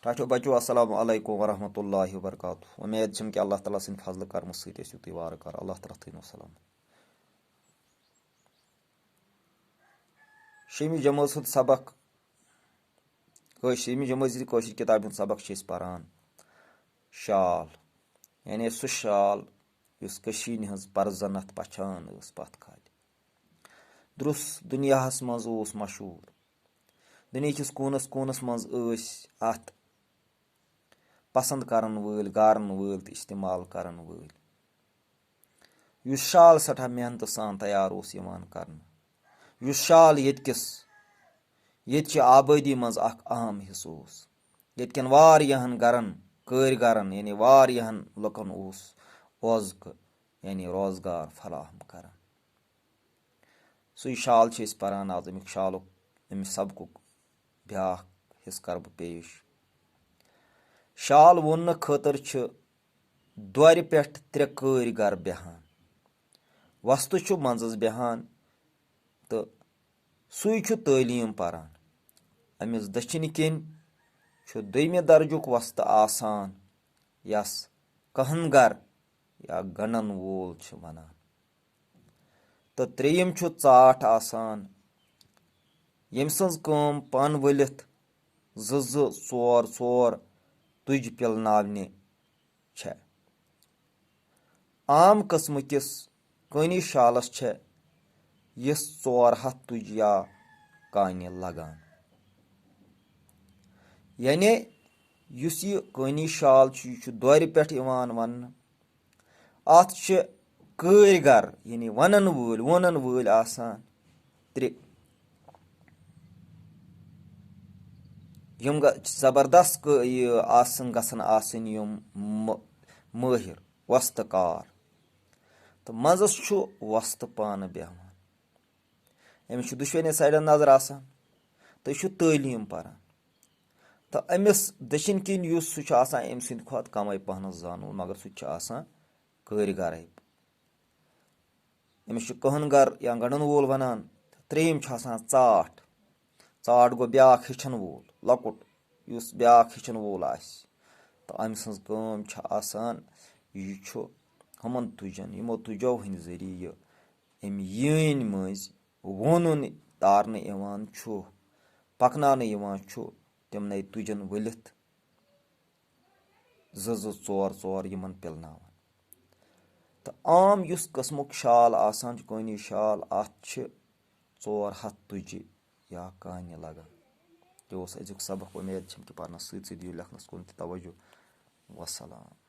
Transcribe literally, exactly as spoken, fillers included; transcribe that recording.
ٹاٹھیو بچو، السلام علیکم ورحمۃ اللہ وبرکاتہ۔ وۄمید چھم کہِ اللہ تعالیٰ سٕنٛدِ فضلہٕ کرمہٕ سۭتۍ ٲسِو تُہۍ وارٕ کارٕ۔ اللہ تعالیٰ تھٲینو سلامت۔ شیٚمہِ جمٲژ ہُنٛد سبق، کٲش-، شیٚمہِ جمٲژ ہٕنٛزِ کٲشِر کِتابہِ ہُنٛد سبق چھِ أسۍ پران۔ شال، یعنی سُہ شال یُس کٔشیٖرِ ہٕنٛز پرزنت پچھان ٲس پتھ کالہِ۔ درٛس دُنیاہس منٛز اوس مشہوٗر۔ دُنیاہکِس کوٗنس کوٗنس منٛز ٲسۍ اتھ پسند کرن وٲلۍ، گارن وٲلۍ تہٕ استعمال کرن وٲلۍ۔ یُس شال سٮ۪ٹھاہ محنتہٕ سان تیار اوس یِوان کرنہٕ۔ یُس شال ییٚتہِ کِس، ییٚتہِ چہِ آبٲدی منٛز اکھ اہم حصہٕ اوس۔ ییٚتہِ کٮ۪ن واریاہن گرن، کٲرۍ گرن، یعنی واریاہن لُکن اوس اوزکہٕ، یعنی روزگار فراہم کران۔ سُے شال چھِ أسۍ پران آز، اَمیُک شالُک، اَمہِ سبقُک بیٛاکھ حصہٕ کرٕ بہٕ پیش۔ شال ووننہٕ خٲطرٕ چھِ دورِ پٮ۪ٹھ ترٛےٚ کٲرۍ گر بیٚہان۔ وۄستہٕ چھُ منٛزس بیٚہان تہٕ سُے چھُ تعلیٖم پران۔ أمِس دٔچھِنۍ کِنۍ چھُ دوٚیمہِ درجُک وۄستہٕ آسان، یَس کہن گر یا گنڈن وول چھِ ونان۔ تہٕ ترٛیٚیِم چھُ ژاٹھ آسان، ییٚمہِ سٕنٛز کٲم پن ؤلِتھ زٕ زٕ ژور ژور تُجہِ پِلناونہِ چھےٚ۔ عام قٕسمہٕ کِس کٲنی شالس چھےٚ یِژھ ژور ہتھ تُجہِ یا کانہِ لگان۔ یعنی یُس یہِ کٲنی شال چھُ، یہِ چھُ دورِ پٮ۪ٹھ یِوان وننہٕ۔ اتھ چھِ کٲرۍ گر، یعنی ونن وٲلۍ، وونن وٲلۍ آسان ترٛےٚ۔ یِم گ-، زبردست کٲ-، یہِ آسن، گژھن آسٕنۍ یِم م-، مٲہِر، وۄستہٕ کار۔ تہٕ منٛزس چھُ وۄستہٕ پانہٕ بیٚہوان۔ أمِس چھُ دُشوٕنی سایڈن نظر آسان تہٕ یہِ چھُ تعلیٖم پران۔ تہٕ أمِس دٔچھِنۍ کِنۍ یُس، سُہ چھُ آسان أمۍ سٕنٛدِ کھۄتہٕ کمے پہنس زانُن، مگر سُہ تہِ چھُ آسان کٲرۍ گرے۔ أمِس چھُ کہن گر یا گنڈن وول ونان۔ ترٛیٚیِم چھُ آسان ژاٹھ۔ ژاٹھ گوٚو بیٛاکھ ہیٚچھن وول، لۄکُٹ، یُس بیٛاکھ ہیٚچھن وول آسہِ۔ تہٕ أمۍ سٕنٛز کٲم چھِ آسان، یہِ چھُ ہُمن تُجن، یِمو تُجو ہٕنٛدِ ذٔریعہٕ یہِ أمۍ یٲنۍ مٔنٛزۍ وونُن تارنہٕ یِوان چھُ، پکناونہٕ یِوان چھُ، تِمنٕے تُجن ؤلِتھ زٕ زٕ ژور ژور یِمن پِلناوان۔ تہٕ عام یُس قٕسمُک شال آسان چھُ، کٲنی شال، اَتھ چھِ ژور ہتھ تُجہِ یا کانہِ لگان۔ یہِ اوس أزیُک سبق۔ اُمید چھم کہِ پرنس سۭتۍ سۭتۍ دِیِو لیکھنس کُن تہِ توجہ۔ وسلام۔